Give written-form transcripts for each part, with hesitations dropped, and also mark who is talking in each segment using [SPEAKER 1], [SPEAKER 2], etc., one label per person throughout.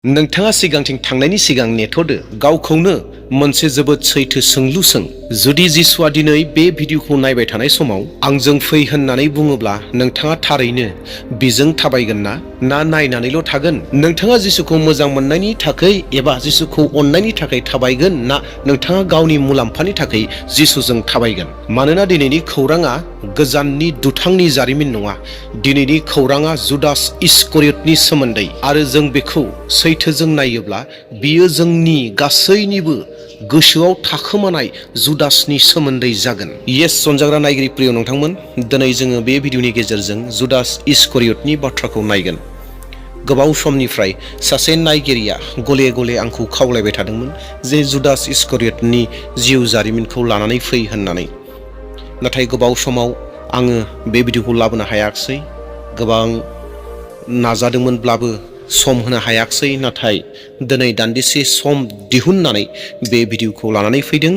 [SPEAKER 1] नोंथाङा सिगांथिं थांनायनि सिगां नेथ'दो गावखौनो मोनसे जोबोद सैथो सोंलु सों जुदि जिसुआ दिनै बे भिडिअखौ नायबाय थानाय समाव आंजों फै होननानै बुङोब्ला नोंथाङा थारैनो बिजों थाबायगोन ना नायनानैल' थागोन नोंथाङा जिसुखौ मोजां मोननायनि थाखाय एबा जिसुखौ अननायनि थाखाय थाबायगोन ना नोंथाङा गावनि मुलाम्फानि थाखाय जिसुजों थाबायगोन मानोना दिनैनि खौराङा गोजाननि दुथांनि जारिमिन नङा दिनैनि खौराङा जुदास इस्करियतनि सोमोन्दै आरो जों बेखौ सैथोजों नायोब्ला बियो जोंनि गासैनिबो गोसोआव थाखोमानाय जुदासनि सोमोन्दै जागोन येस सनजाग्रा नायगिरि प्रिय नोंथांमोन दिनै जोङो बे भिडिअनि गेजेरजों जुदास इस्करियतनि बाथ्राखौ नायगोन गोबाव समनिफ्राय सासे नायगिरिया गले गले आंखौ खावलायबाय थादोंमोन जे जुदास इस्करियतनि जिउ जारिमिनखौ लानानै फै होननानै नाथाय गोबाव समाव आङो बे भिडिअखौ लाबोनो हायाखिसै गोबां नाजादोंमोनब्लाबो सम होनो हायाखिसै नाथाय दिनै दान्दिसे सम दिहुननानै बे भिडिअखौ लानानै फैदों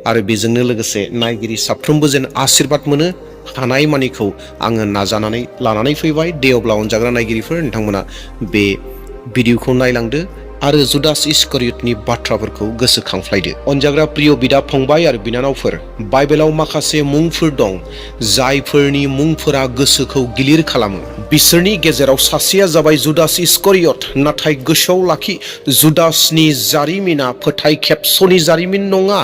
[SPEAKER 1] आरो बेजोंनो लोगोसे नायगिरि साफ्रोमबो जेन आशीर्बाद मोनो हानाय मानिखौ आङो नाजानानै लानानै फैबाय दे अब्ला अनजाग्रा नायगिरिफोर नोंथांमोना बे भिडिअखौ नायलांदो आरो जुदास इस्करियतनि बाथ्राफोरखौ गोसोखांफ्लायदो अनजाग्रा प्रिय बिदा फंबाय आरो बिनानावफोर बाइबेलाव माखासे मुंफोर दं जायफोरनि मुंफोरा गोसोखौ गिलिर खालामो बिसोरनि गेजेराव सासेया जाबाय जुदास इस्करियत नाथाय गोसोआव लाखि जुदासनि जारिमिना फोथाय खेबस'नि जारिमिन नङा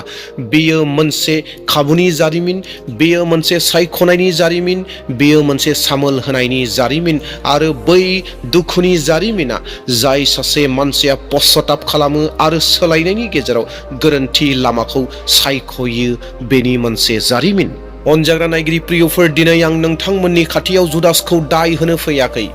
[SPEAKER 1] बेयो मोनसे खाबुनि जारिमिन बेयो मोनसे सायख'नायनि जारिमिन बेयो मोनसे सामोल होनायनि जारिमिन आरो बै दुखुनि जारिमिना जाय सासे मानसिया पश्चाताप खालामो आरो सोलायनायनि गेजेराव गोरोन्थि लामाखौ सायख'यो बेनि मोनसे जारिमिन अनजाग्रा नायगिरि प्रियफोर दिनै आं नोंथांमोननि खाथियाव जुदासखौ दाय होनो फैयाखै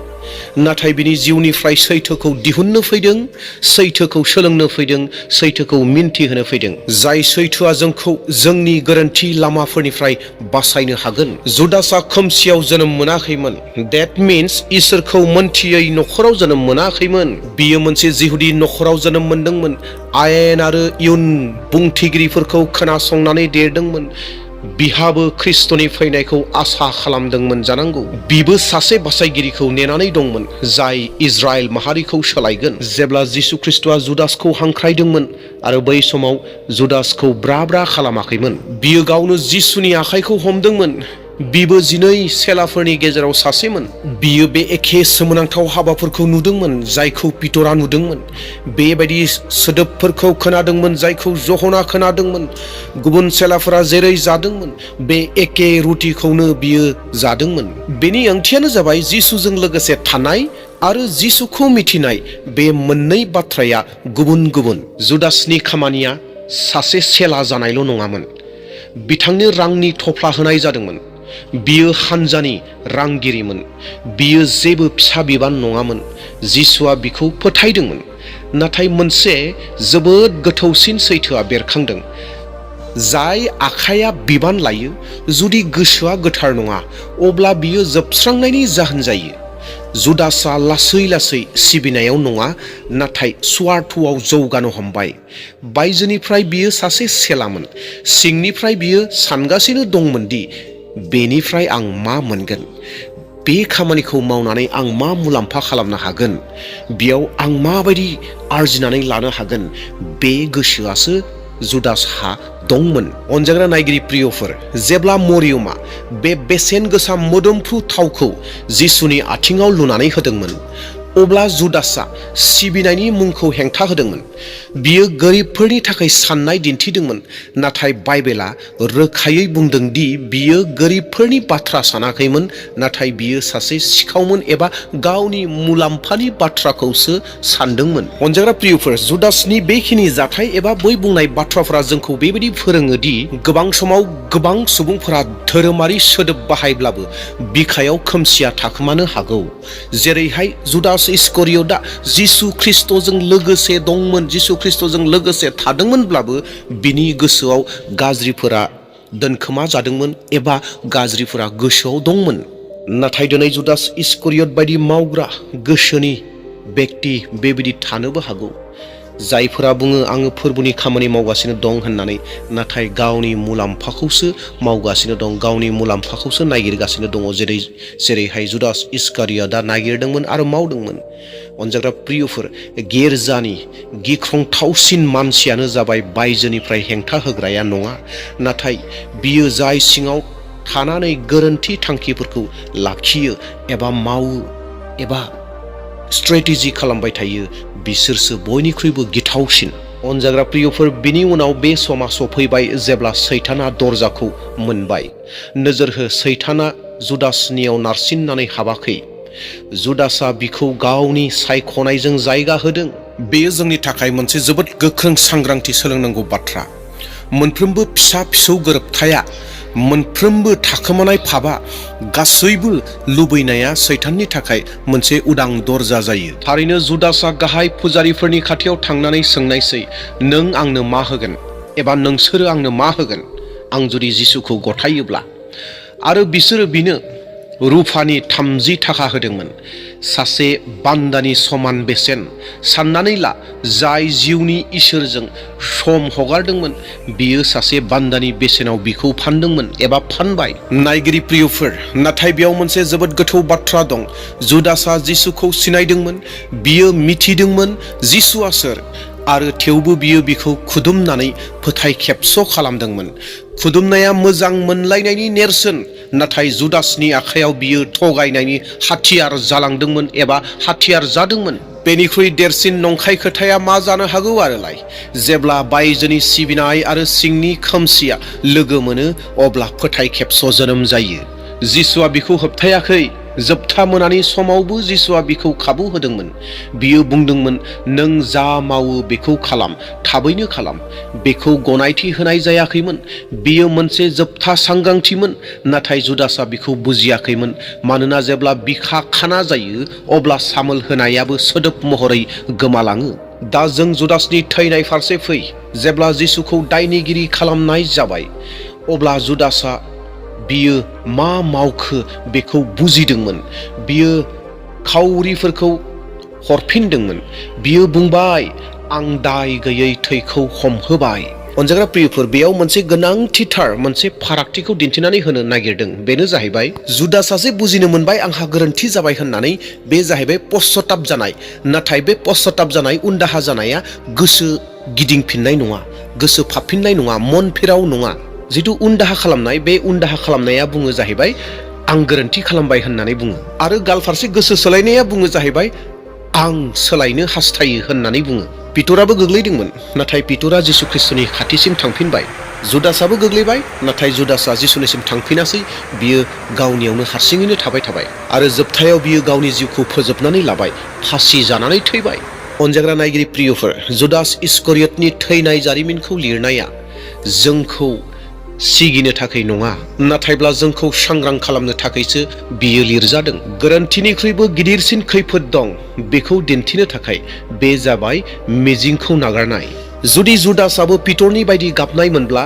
[SPEAKER 1] नाथाय बिनि जिउनिफ्राय सैथोखौ दिहुननो फैदों सैथोखौ सोलोंनो फैदों सैथोखौ मिन्थिहोनो फैदों जाय सैथोआ जोंखौ जोंनि गोरोन्थि लामाफोरनिफ्राय बासायनो हागोन जुदासआ खोमसियाव जोनोम मोनाखैमोन डेट मिन्स इसोरखौ मोनथियै नखराव जोनोम मोनाखैमोन बियो मोनसे जिहुदी नखराव जोनोम मोनदोंमोन आयेन आरो इयुन बुंथिगिरिफोरखौ खोनासंनानै देरदोंमोन बिहाबो ख्रिस्टनि फैनायखौ आसा खालामदोंमोन जानांगौ बिबो सासे बासायगिरिखौ नेनानै दंमोन जाय इजराइल माहारिखौ सोलायगोन जेब्ला जिसु ख्रिस्टआ जुदासखौ हांख्रायदोंमोन आरो बै समाव जुदासखौ ब्रा खालामाखैमोन बियो गावनो जिसुनि आखाइखौ हमदोंमोन बिबो 12 सेलाफोरनि गेजेराव सासेमोन बियो बे एखे सोमोनांथाव हाबाफोरखौ नुदोंमोन जायखौ पिटरा नुदोंमोन बेबायदि सोदोबफोरखौ खोनादोंमोन जायखौ जहना खोनादोंमोन गुबुन सेलाफोरा जेरै जादोंमोन बे एखे रुटिखौनो बियो जादोंमोन बेनि ओंथियानो जाबाय जिसुजों लोगोसे थानाय आरो जिसुखौ मिथिनाय बे मोननै बाथ्राया गुबुन गुबुन जुदासनि खामानिया सासे सेला जानायल' नङामोन बिथांनो रांनि थफ्ला होनाय जादोंमोन बियो हानजानि रांगिरिमोन बियो जेबो फिसा बिबान नङामोन जिसुआ बिखौ फोथायदोंमोन नाथाय मोनसे जोबोद गोथौसिन सैथोआ बेरखांदों जाय आखाइया बिबान लायो जुदि गोसोआ गोथार नङा अब्ला बियो जोबस्रांनायनि जाहोन जायो जुदासआ लासै सिबिनायाव नङा नाथाय स्वार्थआव जौगानो हमबाय बायजोनिफ्राय बियो सासे सेलामोन सिंनिफ्राय बियो सानगासिनो दंमोन दि बेनिफ्राय आं मा मोनगोन बे खामानिखौ मावनानै आं मा मुलाम्फा खालामनो हागोन बेयाव आं माबायदि आरजिनानै लानो हागोन बे गोसोआसो जुदासहा दंमोन अनजाग्रा नायगिरि प्रियफोर जेब्ला मरियमा बे बेसेन गोसा मोदोमफ्रु थावखौ जिसुनि आथिङाव लुनानै होदोंमोन अब्ला जुदासआ सिबिनायनि मुंखौ हेंथा होदोंमोन बियो गोरिबफोरनि थाखाय साननाय दिन्थिदोंमोन नाथाय बाइबेला रोखायै बुंदों दि बियो गोरिबफोरनि बाथ्रा सानाखैमोन नाथाय बियो सासे सिखावमोन एबा गावनि मुलाम्फानि बाथ्राखौसो सानदोंमोन अनजाग्रा प्रियफोर जुदासनि बेखिनि जाथाय एबा बै बुंनाय बाथ्राफोरा जोंखौ बेबायदि फोरोङो दि गोबां समाव गोबां सुबुंफोरा धोरोमारि सोदोब बाहायब्लाबो बिखायाव खोमसिया थाखोमानो हागौ जेरैहाय जुदास इस्करियतआ जिसु ख्रिस्टजों लोगोसे दंमोन जिसु ख्रिस्टजों लोगोसे थादोंमोनब्लाबो बिनि गोसोआव गाज्रिफोरा दोनखोमा जादोंमोन एबा गाज्रिफोरा गोसोआव दंमोन नाथाय दिनै जुदास इस्करियत बायदि मावग्रा गोसोनि व्यक्ति बेबायदि थानोबो हागौ जायफोरा बुङो आङो फोरबोनि खामानि मावगासिनो दं होननानै, नाथाय गावनि मुलाम्फाखौसो मावगासिनो दं, गावनि मुलाम्फाखौसो नागिरगासिनो दङ। जेरैहाय जुदास इस्कारियटआ नागिरदोंमोन आरो मावदोंमोन। अनजाग्रा प्रियफोर, गिर्जानि गिख्रंथावसिन मानसियानो जाबाय बायजोनिफ्राय हेंथा होग्राया नङा, नाथाय बियो जाय सिङाव थानानै गोरोन्थि थांखिफोरखौ लाखियो एबा मावो एबा स्ट्रेटेजि खालामबाय थायो, बिसोरसो बयनिख्रुइबो गिथावसिन। अनजाग्रा प्रियफोर, बिनि उनाव बे समा सफैबाय जेब्ला सैताना दरजाखौ मोनबाय। नोजोर हो, सैताना जुदासनियाव नारसिननानै हाबाखै, जुदासआ बिखौ गावनि सायख'नायजों जायगा होदों। बेयो जोंनि थाखाय मोनसे जोबोद गोख्रों सांग्रांथि सोलोंनांगौ बाथ्रा। मोनफ्रोमबो फिसा फिसौ गोरोबथाया, मोनफ्रोमबो थाखोमानाय फाबा, गासैबो लुबैनाया सैताननि थाखाय मोनसे उदां दरजा जायो। थारैनो जुदासआ गाहाय पुजारिफोरनि खाथियाव थांनानै सोंनायसै, नों आंनो मा होगोन? एबा नोंसोरो आंनो मा होगोन आं जुदि जिसुखौ गथायोब्ला? आरो बिसोरो बिनो रुफानि 30 थाखा होदोंमोन, सासे बान्दानि समान बेसेन। साननानै ला, जाय जिउनि इसोरजों सम हगारदोंमोन, बियो सासे बान्दानि बेसेनाव बिखौ फानदोंमोन एबा फानबाय। नायगिरि प्रियफोर, नाथाय बेयाव मोनसे जोबोद गोथौ बाथ्रा दं। जुदासआ जिसुखौ सिनायदोंमोन, बियो मिथिदोंमोन जिसुआ सोर, आरो थेवबो बियो बिखौ खुदुमनानै फोथाय खेबस' खालामदोंमोन। खुदुमनाया मोजां मोनलायनायनि नेरसोन, नाथाय जुदासनि आखायाव बियो थगायनायनि हाथियार जालांदोंमोन एबा हाथियार जादोंमोन। बेनिख्रुइ देरसिन नंखाय खोथाया मा जानो हागौ आरोलाय? जेब्ला बायजोनि सिबिनाय आरो सिंनि खोमसिया लोगो मोनो, अब्ला फोथाय खेबस' जोनोम जायो। जिसुआ बिखौ होबथायाखै। जोबथा मोनानि समावबो जिसुआ बिखौ खाबु होदोंमोन। बियो बुंदोंमोन, नों जा मावो बेखौ खालाम, थाबैनो खालाम। बेखौ गनायथि होनाय जायाखैमोन। बियो मोनसे जोबथा सांग्रांथिमोन, नाथाय जुदासआ बिखौ बुजियाखैमोन। मानोना जेब्ला बिखा खाना जायो, अब्ला सामोल होनायाबो सोदोब महरै गोमालाङो। दा जों जुदासनि थैनाय फारसे फै। जेब्ला जिसुखौ दायनिगिरि खालामनाय जाबाय, अब्ला जुदासआ बियो मा मावखो बेखौ बुजिदोंमोन। बियो खाउरिफोरखौ हरफिनदोंमोन। बियो बुंबाय, आं दाय गैयै थैखौ हमहोबाय। अनजाग्रा प्रियफोर, बेयाव मोनसे गोनांथिथार मोनसे फारागथिखौ दिन्थिनानै होनो नागिरदों। बेनो जाहैबाय, जुदासआसो बुजिनो मोनबाय आंहा गोरोन्थि जाबाय होननानै। बे जाहैबाय पश्चाताप जानाय। नाथाय बे पश्चाताप जानाय, उनदाहा जानाया गोसो गिदिंफिननाय नङा, गोसो फाफिननाय नङा, मन फेराव नङा। जिथु उनदाहा खालामनाय, बे उनदाहा खालामनाया बुङो जाहैबाय आं गोरोन्थि खालामबाय होननानै बुङो। आरो गालफारसे गोसो सोलायनाया बुङो जाहैबाय आं सोलायनो हास्थायो होननानै बुङो। पिटराबो गोग्लैदोंमोन, नाथाय पिटरा जिसु ख्रिस्टनि खाथिसिम थांफिनबाय। जुदासआबो गोग्लैबाय, नाथाय जुदासआ जिसुनिसिम थांफिनासै। बियो गावनियावनो हारसिङैनो थाबाय आरो जोबथायाव बियो गावनि जिउखौ फोजोबनानै लाबाय, फासि जानानै थैबाय। अनजाग्रा नायगिरि प्रियफोर, जुदास इस्कारियटनि थैनाय जारिमिनखौ लिरनाया जोंखौ सिगिनो थाखाय नङा, नाथायब्ला जोंखौ सांग्रां खालामनो थाखायसो बियो लिरजादों। गोरोन्थिनिख्रुइबो गिदिरसिन खैफोद दं, बेखौ दिन्थिनो थाखाय। बे जाबाय मिजिंखौ नागारनाय। जुदि जुदासआबो पिटरनि बायदि गाबनाय मोनब्ला,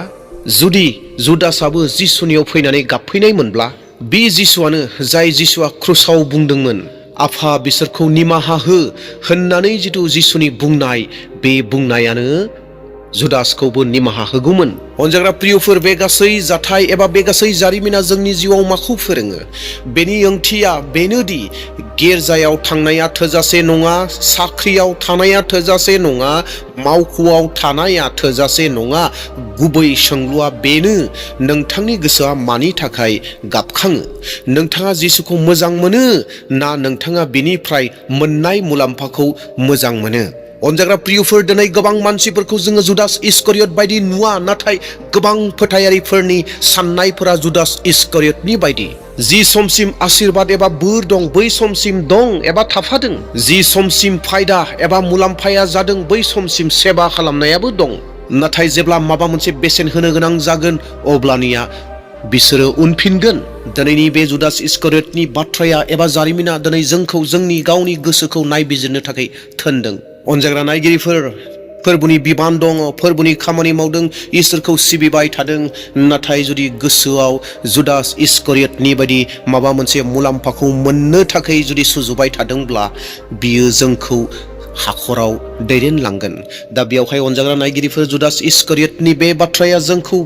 [SPEAKER 1] जुदि जुदासआबो जिसुनियाव फैनानै गाबफैनाय मोनब्ला, बे जिसुआनो जाय जिसुआ क्रुसाव बुंदोंमोन, आफा बिसोरखौ निमाहा हो होननानै जिथु जिसुनि बुंनाय, बे बुंनायानो जुदासखौबो निमाहा होगौमोन। अनजाग्रा प्रियफोर, बे गासै जाथाय एबा बे गासै जारिमिना जोंनि जिउआव माखौ फोरोङो? बेनि ओंथिया बेनोदि गिर्जायाव थांनाया थोजासे नङा, साख्रियाव थानाया थोजासे नङा, मावख'आव थानाया थोजासे नङा। गुबै सोंलुआ बेनो, नोंथांनि गोसोआ मानि थाखाय गाबखाङो? नोंथाङा जिसुखौ मोजां मोनो ना नोंथाङा बिनिफ्राय मोननाय मुलाम्फाखौ मोजां मोनो? अनजाग्रा प्रियफोर, दिनै गोबां मानसिफोरखौ जोङो जुदास इस्कारियट बायदि नुवा, नाथाय गोबां फोथायारिफोरनि साननायफोरा जुदास इस्कारियटनि बायदि। जि समसिम आशीर्बाद एबा बोर दं, बै समसिम दं एबा थाफादों। जि समसिम फायदा एबा मुलाम्फाया जादों, बै समसिम सेबा खालामनायाबो दं। नाथाय जेब्ला माबा मोनसे बेसेन होनो गोनां जागोन, अब्लानिया बिसोरो उनफिनगोन। दिनैनि बे जुदास इस्कारियटनि बाथ्राया एबा जारिमिना दिनै जोंखौ जोंनि गावनि गोसोखौ नायबिजिरनो थाखाय थोनदों। अनजाग्रा नायगिरिफोर, फोरबोनि बिबान दङ, फोरबोनि खामानि मावदों, इसोरखौ सिबिबाय थादों, नाथाय जुदि गोसोआव जुदास इस्कारियटनि बायदि माबा मोनसे मुलाम्फाखौ मोननो थाखाय जुदि सुजुबाय थादोंब्ला, बियो जोंखौ हाखराव दैदेनलांगोन। दा बेयावहाय अनजाग्रा नायगिरिफोर जुदास इस्कारियतनि बे बाथ्राया जोंखौ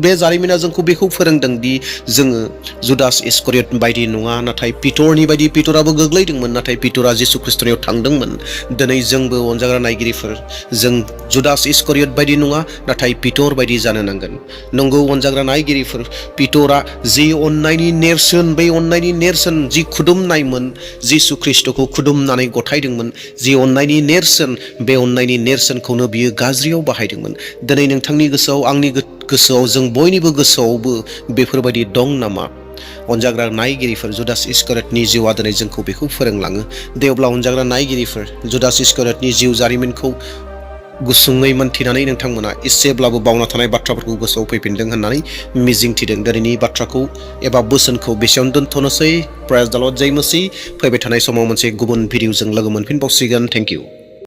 [SPEAKER 1] बे जारिमिना जोंखौ बेखौ फोरोंदों दि जोङो जुदास इस्कारियत बायदि नङा, नाथाय पिटरनि बायदि पिटराबो गोग्लैदोंमोन, नाथाय पिटरा जिसु ख्रिस्टनियाव थांदोंमोन। दिनै जोंबो अनजाग्रा नायगिरिफोर जों जुदास इस्कारियत बायदि नङा, नाथाय पिटर बायदि जानो नांगोन। नंगौ अनजाग्रा नायगिरिफोर, पिटरा जि अननायनि नेरसोन, बे अननायनि नेरसोन जि खुदुमनायमोन, जिसु ख्रिस्टखौ खुदुमनानै गथायदोंमोन, जि अननायनि नेरसोन, बे अननायनि नेरसोनखौनो बियो गाज्रियाव बाहायदोंमोन। दिनै नोंथांनि गोसोआव, आंनि गोसोआव, जों बयनिबो गोसोआवबो बेफोरबायदि दं नामा? अनजाग्रा नायगिरिफोर जुदास इस्कारियतनि जिउआ दिनै जोंखौ बेखौ फोरोंलाङो। दे अब्ला अनजाग्रा नायगिरिफोर जुदास इस्कारियतनि जिउ जारिमिनखौ गुसुङै मोनथिनानै नोंथांमोना एसेब्लाबो बावना थानाय बाथ्राफोरखौ गोसोआव फैफिनदों होननानै मिजिंथिदों। दिनैनि बाथ्राखौ एबा बोसोनखौ बेसेयावनो दोनथ'नोसै। प्रेज द लर्ड, जय मसीह। फैबाय थानाय समाव मोनसे गुबुन भिडिअजों लोगो मोनफिनबावसिगोन। Thank you.